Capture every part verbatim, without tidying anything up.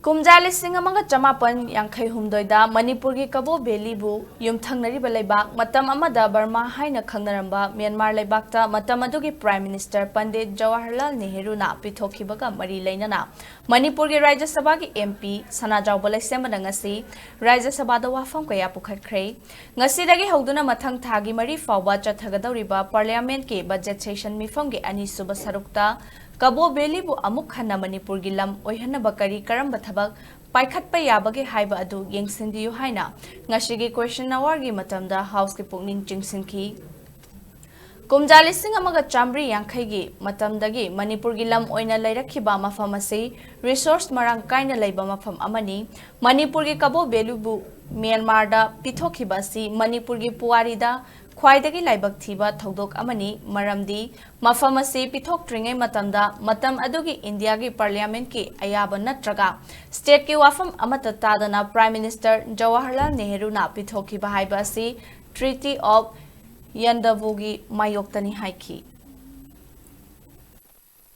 ꯀꯨꯝꯖꯥ ꯂꯤꯁꯤꯡ ꯑꯃꯒ ꯆꯃꯥꯄꯟ ꯌꯥꯡꯈꯩ ꯍꯨꯝꯗꯣꯏꯗ ꯃꯅꯤꯄꯨꯔꯒꯤ ꯀꯕꯣ ꯚꯦꯂꯤꯕꯨ ꯌꯨꯝꯊꯪꯅꯔꯤꯕ ꯂꯩꯕꯥꯛ, ꯃꯇꯝ ꯑꯃꯗ ꯕꯔꯃꯥ ꯍꯥꯏꯅ ꯈꯪꯅꯔꯝꯕ ꯃ꯭ꯌꯥꯟꯃꯥꯔ ꯂꯩꯕꯥꯛꯇ ꯃꯇꯝ ꯑꯗꯨꯒꯤ Prime Minister ꯄꯟꯗꯤꯠ ꯖꯋꯥꯍꯔꯂꯥꯜ ꯅꯦꯍꯔꯨꯅ ꯄꯤꯊꯣꯛꯈꯤꯕꯒ ꯃꯔꯤ ꯂꯩꯅꯅ ꯃꯅꯤꯄꯨꯔꯒꯤ ꯔꯥꯖ꯭ꯌ ꯁꯚꯥꯒꯤ M P ꯁꯅꯥꯖꯥꯎꯕ ꯂꯩꯁꯦꯝꯕꯅ ꯉꯁꯤ ꯔꯥꯖ꯭ꯌ ꯁꯚꯥꯗ ꯋꯥꯐꯝ ꯀꯌꯥ ꯄꯨꯈꯠꯈ꯭ꯔꯦ꯫ ꯉꯁꯤꯗꯒꯤ ꯍꯧꯗꯨꯅ ꯃꯊꯪ ꯊꯥꯒꯤ ꯃꯔꯤ ꯐꯥꯎꯕ ꯆꯠꯊꯒꯗꯧꯔꯤꯕ Parliament ꯀꯤ budget session ꯃꯤꯐꯝꯒꯤ ꯑꯅꯤꯁꯨꯕ ꯁꯔꯨꯛꯇ ꯀꯕꯣ ꯚꯦꯂꯤꯕꯨ ꯑꯃꯨꯛ ꯍꯟꯅ ꯃꯅꯤꯄꯨꯔꯒꯤ ꯂꯝ ꯑꯣꯏꯍꯟꯅꯕ ꯀꯔꯤ ꯀꯔꯝꯕ ꯊꯕꯛ ꯄꯥꯏꯈꯠꯄ ꯌꯥꯕꯒꯦ ꯍꯥꯏꯕ ꯑꯗꯨ ꯌꯦꯡꯁꯤꯟꯕꯤꯌꯨ ꯍꯥꯏꯅ ꯉꯁꯤꯒꯤ question hour ꯒꯤ ꯃꯇꯝꯗ House ꯀꯤ ꯄꯨꯛꯅꯤꯡ ꯆꯤꯡꯁꯤꯟꯈꯤ꯫ ꯀꯨꯝꯖꯥ ꯂꯤꯁꯤꯡ ꯑꯃꯒ ꯆꯥꯃꯔꯤ ꯌꯥꯡꯈꯩꯒꯤ ꯃꯇꯝꯗꯒꯤ ꯃꯅꯤꯄꯨꯔꯒꯤ ꯂꯝ ꯑꯣꯏꯅ ꯂꯩꯔꯛꯈꯤꯕ ꯃꯐꯝ ꯑꯁꯤ resource ꯃꯔꯥꯡ ꯀꯥꯏꯅ ꯂꯩꯕ ꯃꯐꯝ ꯑꯃꯅꯤ꯫ ꯃꯅꯤꯄꯨꯔꯒꯤ ꯀꯕꯣ ꯚꯦꯂꯤꯕꯨ ꯃ꯭ꯌꯥꯟꯃꯥꯔꯗ ꯄꯤꯊꯣꯛꯈꯤꯕ ꯑꯁꯤ ꯃꯅꯤꯄꯨꯔꯒꯤ ꯄꯨꯋꯥꯔꯤꯗ ꯈ꯭ꯋꯥꯏꯗꯒꯤ ꯂꯥꯏꯕꯛ ꯊꯤꯕ ꯊꯧꯗꯣꯛ ꯑꯃꯅꯤ, ꯃꯔꯝꯗꯤ ꯃꯐꯝ ꯑꯁꯤ ꯄꯤꯊꯣꯛꯇ꯭ꯔꯤꯉꯩ ꯃꯇꯝꯗ ꯃꯇꯝ ꯑꯗꯨꯒꯤ ꯏꯟꯗꯤꯌꯥꯒꯤ Parliament ꯀꯤ ꯑꯌꯥꯕ ꯅꯠꯇ꯭ꯔꯒ state ꯀꯤ ꯋꯥꯐꯝ ꯑꯃꯠꯇ ꯇꯥꯗꯅ Prime Minister ꯖꯋꯥꯍꯔꯂꯥꯜ ꯅꯦꯍꯔꯨꯅ ꯄꯤꯊꯣꯛꯈꯤꯕ ꯍꯥꯏꯕ ꯑꯁꯤ Treaty of Rendezvous ꯒꯤ ꯃꯥꯌꯣꯛꯇꯅꯤ ꯍꯥꯏꯈꯤ꯫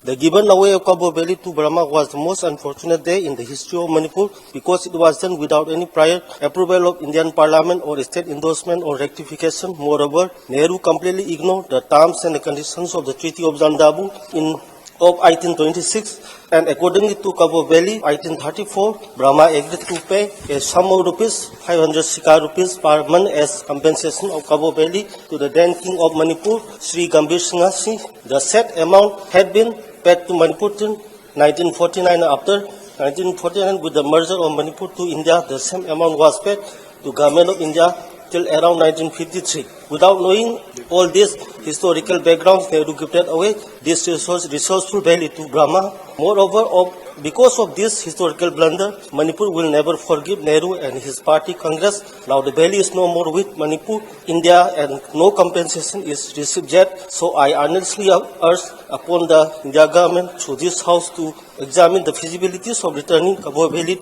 The given away of Kabo Valley to Burma was the most unfortunate day in the history of Manipur because it was done without any prior approval of Indian Parliament or state endorsement or rectification. Moreover, Nehru completely ignored the terms and the conditions of the Treaty of Rendezvous in of eighteen twenty-six, and accordingly to Kabo Valley, eighteen thirty-four, Burma agreed to pay a sum of rupees five hundred Sikar rupees per month as compensation of Kabo Valley to the then King of Manipur, Sri Gambhir Singha Singh. The said amount had been paid to Manipur till nineteen forty-nine. After nineteen forty-nine, with the merger of Manipur to India, the same amount was paid to Government of India till around nineteen fifty-three. Without knowing all these historical backgrounds, Nehru gifted away this resource, resourceful valley to Burma. Moreover, of, because of this historical blunder, Manipur will never forgive Nehru and his party Congress. Now the valley is no more with Manipur, India, and no compensation is received yet. So I earnestly urge upon the India government through this house to examine the feasibilities of returning Kabo Valley.